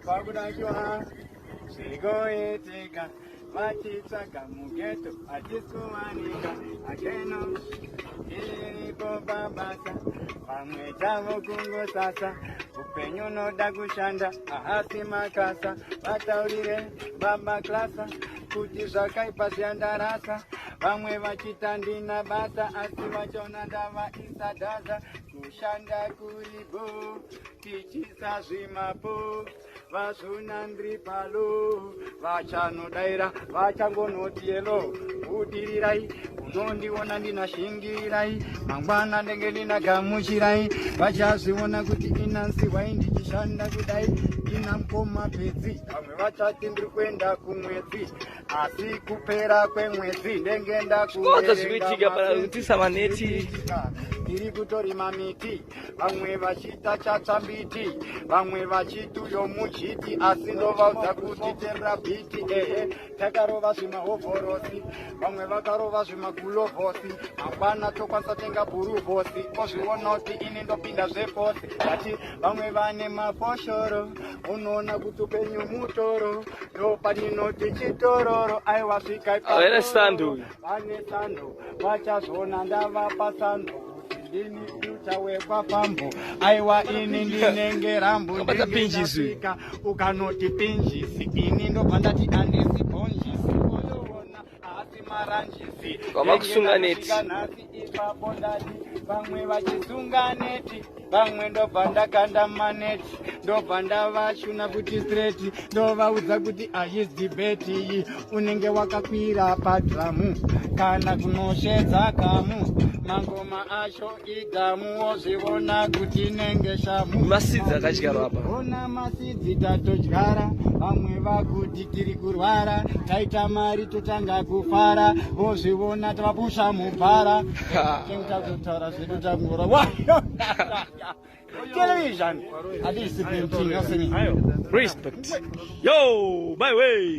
Pakudakiwa zvikoitika, vachitsvaga mughetto, hatisi kuwanika akeno. Iripo pabasa, vamwe chavo kungosasa. Upenyu unoda kushanda, ahasi makasa. Vataurire baba klasa kuti zvakaipa zviyandarasa. Vamwe vachita ndina basa, asi vachiona ndavaisa dhaza. Kushanda kuribo, tichisa zvimapo, vazvona ndiri palo, vachanodaira, vachangonoti yelo. Budirirai, unondiona ndinashingirirai, mangwana ndenge ndinagamuchirai. Vachazviona kuti inansiwai ndichishanda kudai, ina mukoma pedzi. Vamwe vachati ndiri kuenda kumwedzi, asi kupera kwemwedzi ndenge Zvikodza zvikuitika pana kutisa maneti. Tiri kutorima miti, vamwe vachita chatsvambiti, vamwe vachituyo muchiti, asi ndovaudza kuti terabhiti. Ehe, takarova zvimahovhorosi, vamwe vakarova zvimagulovhosi. Mangwana tokwanisa tenga bhuruvhosi, ozviona kuti ini ndopinda zvefosi. Vati vamwe vane mafoshoro, unoona kuti upenyu mutoro, ndopaninoti chitororo. Aiwa, svikai. Haina sando uyu. Vane sando vachazviona ndavapa sando kuti ndini future wekwapambo. Aiwa, ini ndinenge rambo. Wakabata pinjisi. Ndinge ukanoti pinjisi, ini ndobva ndati andisi bhonjisi, oyoona haasi maranjisi. Wava kusunga neti. Nhasi ipapo ndati vamwe vachisunga neti, vamwe ndobva ndakanda maneti, ndobva ndavashuna kuti straight, ndovaudza kuti ahisi debate iyi. Unenge wakakwira padhramu kana kunoshedza kamu, mangoma acho idhamu, wozviona kuti inenge shamu. Maseeds akadyarwa apa. Ona maseeds tatodyara, vamwe vakuti tiri kurwara, taita mari totanga kufara, vozviona tavapusha mubhara. Takutotaura zvedu, takungora television, hatisi painting. Respect. Yo, my way.